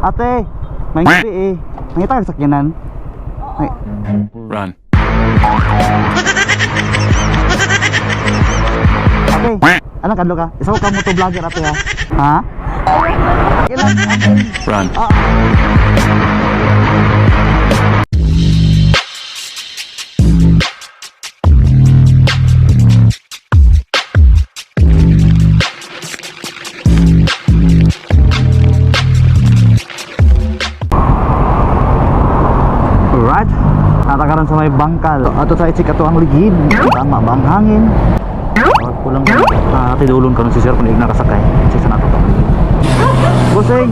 Ate, may gabi eh. Nangita ka sa sakyanan? Ay, Run. Ate, anong kadlo ka? Isa ko ka motovlogger, ate, ha? Ha? Ilan, ate? Run. Ah. Alright. Natakaran sa may bangkal. Ato sa itsik ato ang ligid. Tama ba ang hangin? Tawag ko lang tidulon ka nun si sir kung igna kasakay. Sisa na to. Busing!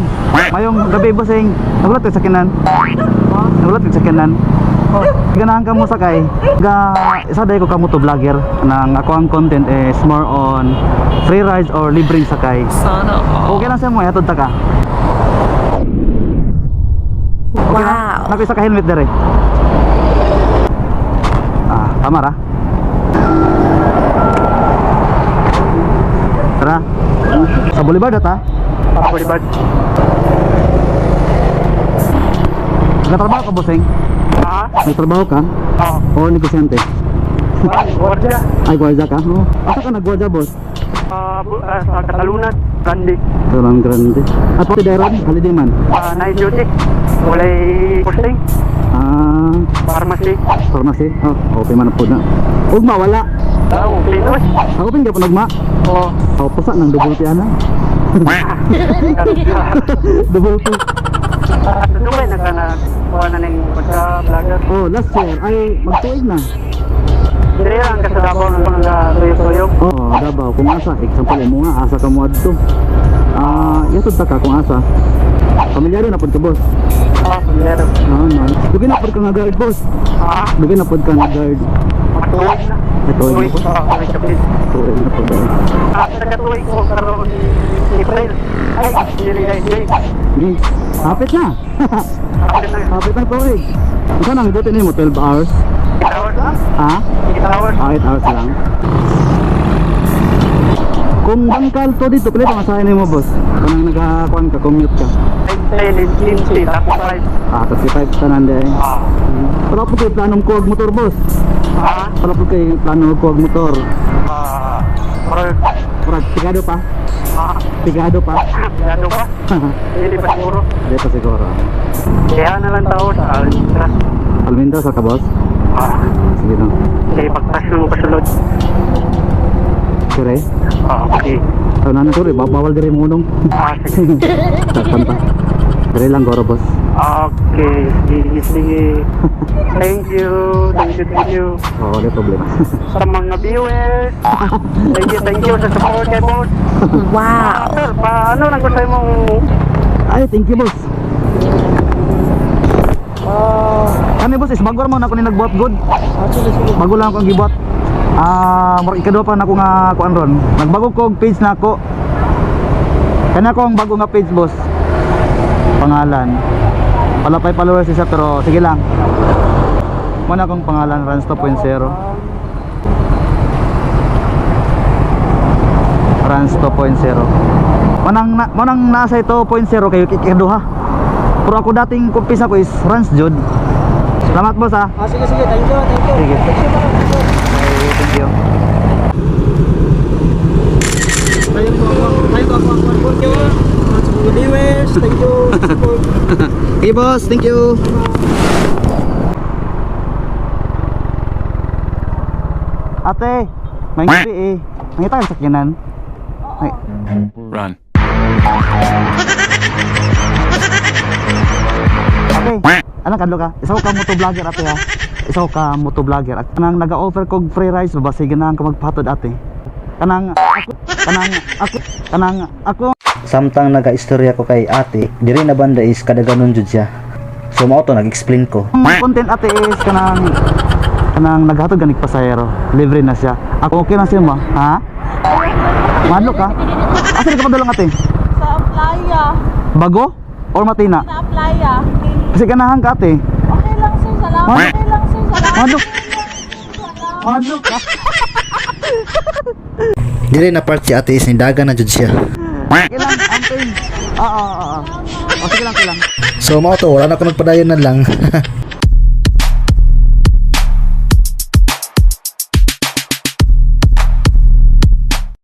Mayong gabi, busing. Nagulat ka sa kinan. Nagulat ka sa kinan. Oh, ganahan ka mo sakay. Ga isa day ko ka moto vlogger nang ako ang content is more on free rides or libreng sakay. Sana all. Okay lang sa mo, hatod ta ka. Okay wow. Naku isa ka helmet dere. Ah, tama ra. Tara. Sa Boulevard ta. Boulevard. Nagtrabaho ka, bossing? Ah, May trabaho ka? oo. O negosyante? Ah, Gwardiya. Ay, gwardiya ka? Oo. Asa ka nagwardiya, boss? Sa Katalunan, Grande. Ito lang grande. At pati dairon, holiday man. Night duty. Walay posting. Ah, Pharmacy. Pharmacy. Oh, okay man na po na. Ugma, wala. Okay no. Ako pin ka pa nagma. Oo. Oh, pusa ng double P ana. Double P. Dugay na ka na kuha na ng pagka-vlogger. Oh, last year ay magtuig na. Dire lang ka sa Davao ng mga tuyo-tuyo. Oh, Davao kung asa, example mo nga asa ka mo adto. Ah, yatod ta ka kung asa. Pamilyado na pud ka, boss. Ah, pamilyado. Ah, no. Dugay na pud ka nga guard, boss. Ah, Dugay na pud ka nga guard. matuig na. Matuig na. Ah, tuig ka please. Tuig na pud. Ah, sa katuig ko karon April. Ay, dili ay dili. Sige. Hapit na. Hapit na. Hapit na tuig. Unsa nang ibuti nimo, 12 hours? 8 hours na? Ha? 8 hours. Ah, 8 hours lang. Kung bangkal to dito, pila pa masahe nimo, boss? Kanang nagakuan ka, commute ka. 10, 15, 35. Ah, 35 tanan de. Ah. Wala po kay planong kuwag motor, boss. Ah, Wala po kay plano kuwag motor. ah, murag, Murag, pigado pa. ah, Pigado pa. ano ba? Hindi pa siguro. Hindi pa siguro. Kaya na lang tao sa Almendra. Almendra sa ka, boss? Ah, Sige lang. sige, pagtas mo pasulod. Sure eh? Ah, okay. Tao na na, sorry. Bawal diri mo unong. Ah, sige. Saktan pa. Diri lang, goro, boss. Okay, sige, sige. Thank you, thank you, thank you. Oo, wala problema. Sa mga viewers, thank you sa support kay boss. Wow. Sir, paano lang gusto mong Ay, thank you, boss. Kami, boss, is bago raman ako ni nagbuhat good. Bago lang ako ang gibuhat. Ah, murag ikaduha pa na ako nga kuan ron. Nagbago ko og page na ako. Kana ko ang bago nga page, boss. Pangalan. Wala pa'y followers isa pero sige lang. Muna akong pangalan Rans 2.0. Rans 2.0. Manang nasa ito 2.0 kayo kikaduha. Pero ako dating kumpisa ko is Rans jud. Salamat, boss, ah. Ah, sige, sige. Thank you, thank you. Sige. Thank you, Ay, thank you. Tayo po ako. Tayo po ako. Thank you. Sa mga viewers, thank you. Support. Okay, boss, thank you. Ate, may gabi eh. Nangita ka sa sakyanan? Ay, Run. Ate, anong kadlo ka? Isa ko ka motovlogger, ate, ha. Isa ko ka motovlogger. At kanang naga-offer kog free rides ba sige na ka magpatod, ate. Kanang ako, kanang ako, kanang ako. Samtang nagaistorya ko kay ate, diri na banda is kadaganon jud siya. So mao to nag-explain ko. Ang content, ate, is kanang kanang naghatod ganig pasahero. Libre na siya. Ako okay lang siya mo, ha? Mahalo ka? Asa ka padulong, ate? Sa playa. Bago or Matina? Sa playa. Kasi ganahan ka, ate. Okay lang, sir, salamat. Ha? Okay lang, sir, salamat. Mahalo. Mahalo ka. Diri na part si ate is nidaga na jud siya. Okay lang, amping. Oo. O, sige lang, sige lang. So mao to, wala na ko nagpadayon na lang.